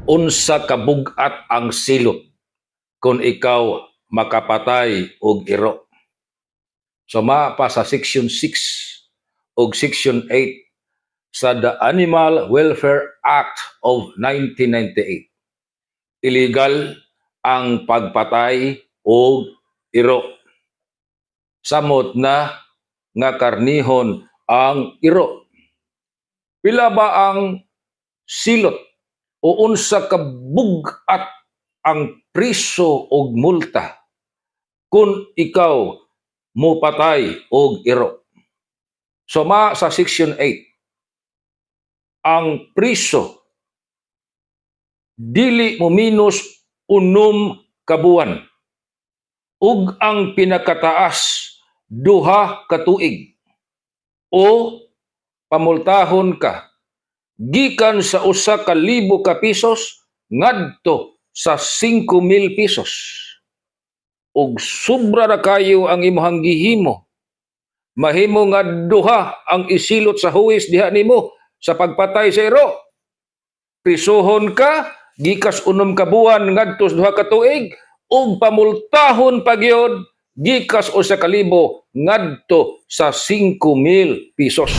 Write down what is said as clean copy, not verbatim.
Unsa ka bug-at ang silot kung ikaw makapatay og iro? Suma pa sa Section 6 ug Section 8 sa the Animal Welfare Act of 1998. Illegal ang pagpatay og iro. Samot na nga karnihon ang iro. Pila ba ang silot o unsa ka bug-at ang priso og multa kung ikaw mupatay og iro? Suma sa Section 8, ang priso dili mo minus 6 ka buwan ug ang pinakataas 2 ka tuig o pamultahon ka gikan sa 1,000 ka pesos ngadto sa 5,000 pesos. Ug sobra ra kayo ang imong gihimo, mahimo nga duha ang isilot sa huwis diha nimo sa pagpatay sa iro. Prisuhon ka gikas 6 ka buwan ngadto sa 2 ka tuig ug pamultahon pa gyud gikas 1,000 ngadto sa 5,000 pesos.